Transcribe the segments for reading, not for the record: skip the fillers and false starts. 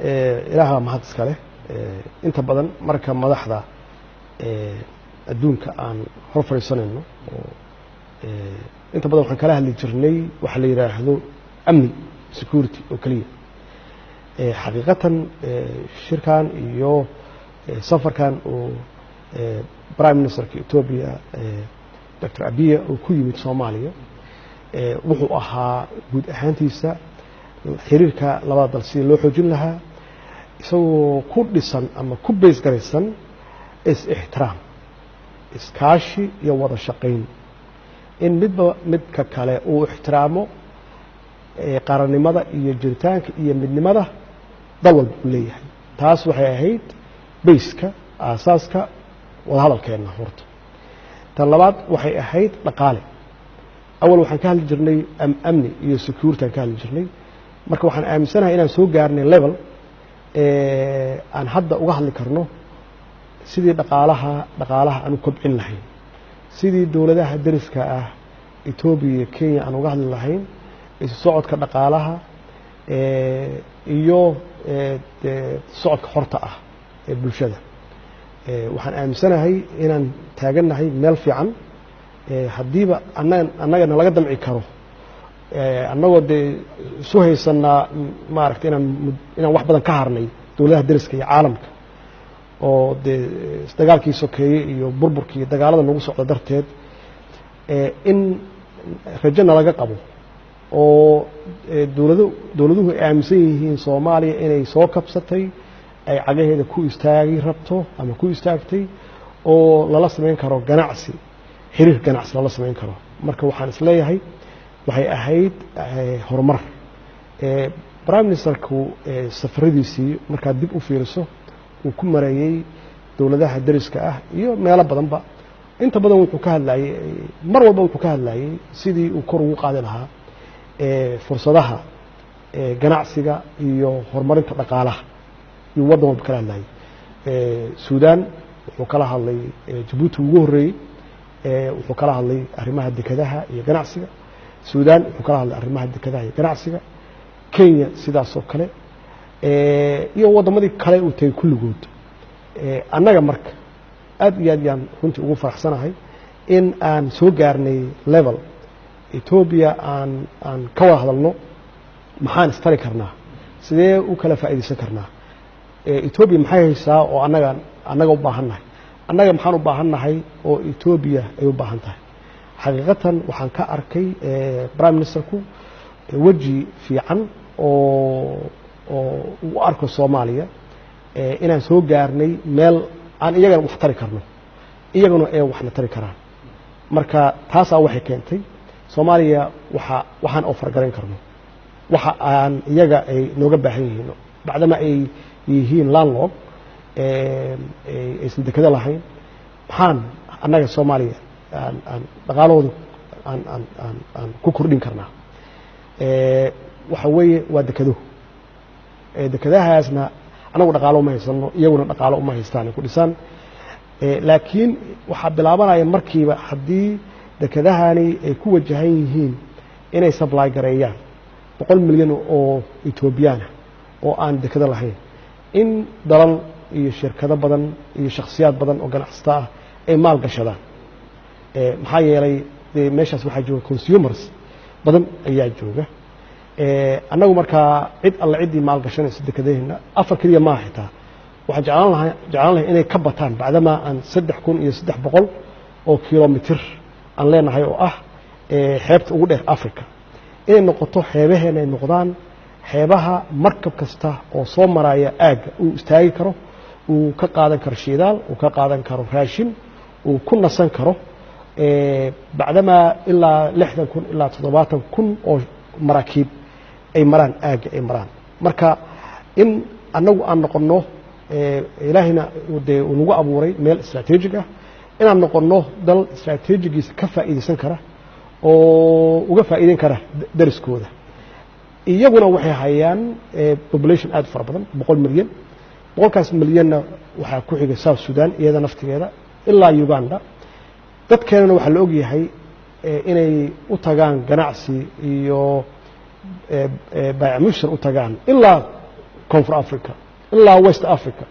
Ilaah baa mahad iska leh. Inta badan marka madaxda adduunka aan hor fadhiisanayno oo inta badan waxaan kala hadli jirnay waxa la yidhaahdo amni, security oo keliya. Xaqiiqatan shirkan iyo safarkan uu Prime Ministerka Ethiopia, Dr Abiy, uu ku yimid Soomaaliya, wuxuu ahaa guud ahaantiisa xiriirka labada dal sidii loo xoojin lahaa, isagoo ku dhisan ama ku base garaysan is-ixtiraam, iskaashi iyo wada shaqayn, in midba midka kale uu ixtiraamo qarannimada iyo jiritaanka iyo midnimada dal walba uu leeyahay. Taas waxay ahayd base-ka, aasaaska wadahadalkeenna horta. Tan labaad waxay ahayd dhaqaale. Awal waxaan ka hadli jirnay amni iyo security aan ka hadli jirnay. Marka waxaan aaminsanahay inaan soo gaarnay level aan hadda uga hadli karno sidii dhaqaalaha aan u kobcin lahayn, sidii dowladaha deriska ah, Etoobiya iyo Kenya, aan uga hadli lahayn isu socodka dhaqaalaha iyo socodka xorta ah ee bulshada. Waxaan aaminsanahay inaan taagannahay meel fiican haddiiba annagana laga damci karo, annagoo dee isu haysanaa maaragtay inaan wax badan ka harnay dowladaha deriska iyo caalamka, oo dee dagaalkii sokeeye iyo burburkii iyo dagaalada nagu socda darteed, in rajo nalaga qabo oo dowladuhu ay aaminsan yihiin Soomaaliya inay soo kabsatay, ay cagaheeda ku istaagi rabto ama ku istaagtay, oo lala samayn karo ganacsi, xiriir ganacsi lala samayn karo. Marka waxaan isleeyahay waxay ahayd horumar. Prime Ministerku safaradiisii markaad dib u fiiriso uu ku mareeyey dowladaha deriska ah iyo meelo badanba, inta badan wuxuu ka hadlayey, mar walba wuxuu ka hadlayey sidii uu kor ugu qaadi lahaa fursadaha ganacsiga iyo horumarinta dhaqaalaha iyo waddan walba kala hadlayay. Suudaan wuxuu kala hadlay, Jabuuti ugu horreeyey wuxuu kala hadlay arrimaha dekadaha iyo ganacsiga. Suudaan wuxuu kala hadlay arrimaha dekadaha iyo ganacsiga. Kenya sidaas oo kale, iyo waddamadii kale uu tegey kulligood. Annaga marka aad iyo aad yaan runtii ugu faraxsanahay in aan soo gaarnay level Etoobiya aan ka wada hadalno maxaan istari karnaa, sidee u kala faa'iidaysan karnaa, Etoobiya maxay haysaa oo annaga u baahan nahay, annaga maxaan u baahan nahay oo Etoobiya ay u baahan tahay. Xaqiiqatan waxaan ka arkay Prime Ministerku weji fiican oo u arko Soomaaliya inaan soo gaarnay meel aan iyagana wax tari karno, iyaguna ay waxna tari karaan. Marka taasaa waxay keentay Soomaaliya waxaan offer garayn karno, waxa aan iyaga ay nooga baahan yihiin, bacdama ay yihiin landlocked, aysan dekado lahayn, maxaan annaga Soomaaliya aan dhaqaalahooda aan ku kordhin karnaa? Waxa weeye waa dekado. Dekadahaasna annagu dhaqaalo uma haysano, iyaguna dhaqaalo uma haystaan ay ku dhisaan. Laakiin waxaa bilaabanaya markiiba haddii dekedahani ay ku wajahan yihiin inay supply gareeyaan 100 milyan oo Etoobiyaana oo aan dekado lahayn, in dalal iyo shirkado badan iyo shakhsiyaad badan oo ganacsata ah ay maal gashadaan. Maxaa yeelay dee meeshaas waxaa jooga consumers badan ayaa jooga. Annagu markaa cid alle ciddii maal gashanaysa dekadaheenna, afar keliya maaha, xitaa waxaan jeclaan lahay inay ka bataan, bacdamaa aan 3300 oo kilomitir aan leenahay oo ah xeebta ugu dheer Africa, inay noqoto xeebaheena ay noqdaan xeebaha markab kasta oo soo maraya aagga uu istaagi karo, uu ka qaadan karo shidaal, uu ka qaadan karo raashin, uu ku nasan karo, bacdamaa ilaa 60,000 ilaa 70,000 oo maraakiib ay maraan aagga ay maraan. Marka in annagu aan noqonno, Ilaahayna dee uu nagu abuuray meel istraatiijig ah, inaan noqonno dal istraatiijigiisa ka faa'iidaysan kara oo uga faa'iideyn kara dariskooda. Iyaguna waxay hayaan population aad u fara badan, 100 milyan. 100-kaas milyanna waxaa ku xiga South Sudan iyada naftigeeda ilaa Uganda. Dadkeenana waxaa la ogyahay inay u tagaan ganacsi iyo baayac mushtar u tagaan ilaa Koonfur Africa ilaa West Africa.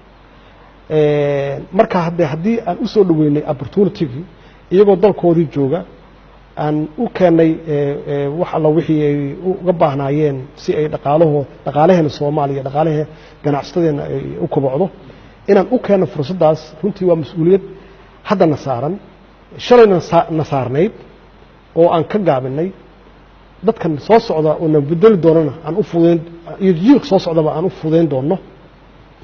Marka hadde haddii aan u soo dhoweynay opportunitygii iyagoo dalkoodii jooga, aan u keennay wax alla wixii ay uga baahnaayeen si ay dhaqaalahoo dhaqaalaheena Soomaaliya, dhaqaalahee ganacsatadeenna ay u kobocdo, inaan u keenno fursaddaas runtii waa mas-uuliyad haddana saaran, shalayna na saarnayd oo aan ka gaabinay. Dadkan soo socda oo na bedeli doonana aan u fududeyn, iyo jiilka soo socdaba aan u fududeyn doono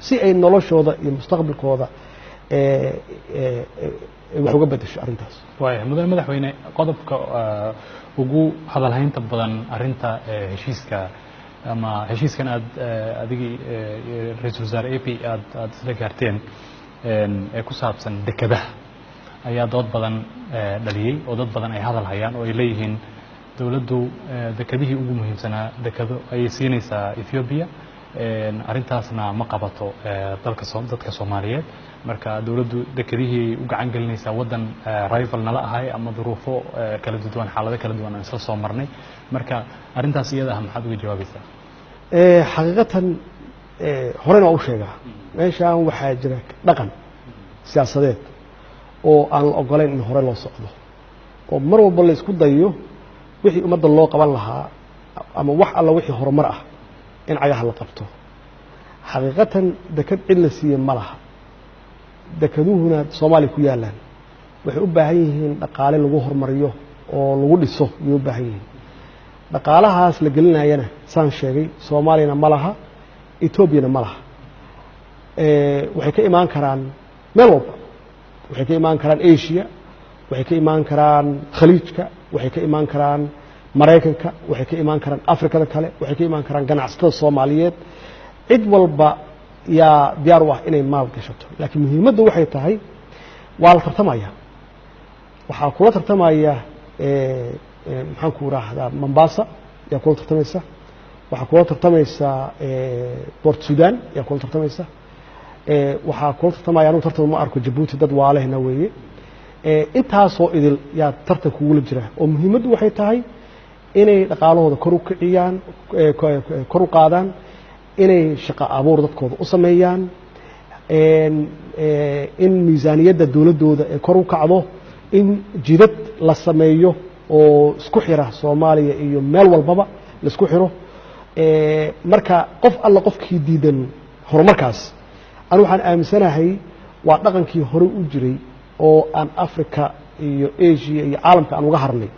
si ay noloshooda iyo mustaqbalkooda wax uga bedesho arrintaas. Waaya, mudane madaxweyne, qodobka ugu hadalhaynta badan arrinta heshiiska ama heshiiskan aad adigii ra-iisul wasaare Abiy aad isla gaarteen ee ku saabsan dekedaha ayaa dood badan dhaliyey oo dad badan ay hadal hayaan oo ay leeyihiin dowladdu dekedihii ugu muhiimsanaa dekedo ayay siinaysaa Ethiopia, arrintaasna ma qabato dalka dadka Soomaaliyeed. Marka dowladdu dekedihii u gacan gelinaysaa waddan rival nala ahay ama duruufo kala duwan, xaalado kala duwan aan isla soo marnay. Marka arrintaas iyada ah maxaad uga jawaabaysaa? Xaqiiqatan horena waa u sheegaa, meeshaan waxaa jira dhaqan siyaasadeed oo aan la ogolayn in hore loo socdo, oo mar walba la isku dayo wixii ummadda loo qaban lahaa ama wax alla wixii horumar ah in cagaha la qabto. Xaqiiqatan deked cid la siiye ma laha. Dekeduhuna Soomaaliya ku yaalaan waxay u baahan yihiin dhaqaale lagu horumariyo oo lagu dhiso ayay u baahan yihiin. Dhaqaalahaas la gelinayana, saan sheegay, Soomaaliyana ma laha, Etoobiyana ma laha. Waxay ka imaan karaan meel walba, waxay ka imaan karaan Asia, waxay ka imaan karaan Khaliijka, waxay ka imaan karaan Maraykanka, waxay ka imaan karaan Afrikada kale, waxay ka imaan karaan ganacsatada Soomaaliyeed. Cid walba yaa diyaar u ah inay maal gashato, laakiin muhiimaddu waxay tahay waa la tartamaya. Waxaa kula tartamaya, maxaan ku raahdaa, Mombasa yaa kula tartamaysa, waxaa kula tartamaysa Port Sudan yaa kula tartamaysa, waxaa kula tartamaya, anugu tartan ma arko, Jabuuti dad waalehna weeye. Intaasoo idil yaa tartan kugula jira, oo muhiimaddu waxay tahay inay dhaqaalahooda kor u kiciyaan, kor u qaadaan, inay shaqo abuur dadkooda u sameeyaan, in miisaaniyadda dowladdooda ay kor u kacdo, in jidad la sameeyo oo isku xira Soomaaliya iyo meel walbaba la isku xiro. Marka qof alla qofkii diidan horumarkaas, anu waxaan aaminsanahay waa dhaqankii hore u jiray oo aan Africa iyo Asia iyo caalamka aan uga harnay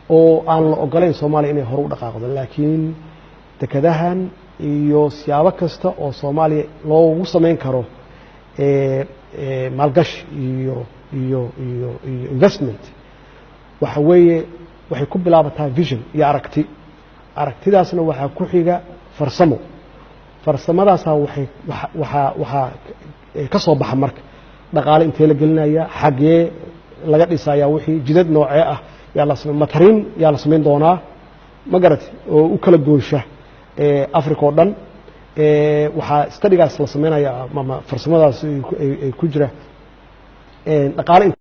oo aan la ogolayn Soomaaliya inay hore u dhaqaaqdo. Laakiin dekadahan iyo siyaabo kasta oo Soomaaliya loogu samayn karo maalgashi iyo iyo iyo iyo investment, waxa weeye waxay ku bilaabataa vision iyo aragti. Aragtidaasna waxaa ku xiga farsamo. Farsamadaasaa waxay waxaa ka soo baxa marka dhaqaale intee la gelinaya, xaggee laga dhisayaa, wixii jidad noocee ah yaa la samayn, matarin yaa la samayn doonaa, ma garati, oo u kala goosha Africa oo dhan. Waxaa studygaas la samaynaya ama farsamadaas ay ku jira dhaqaale.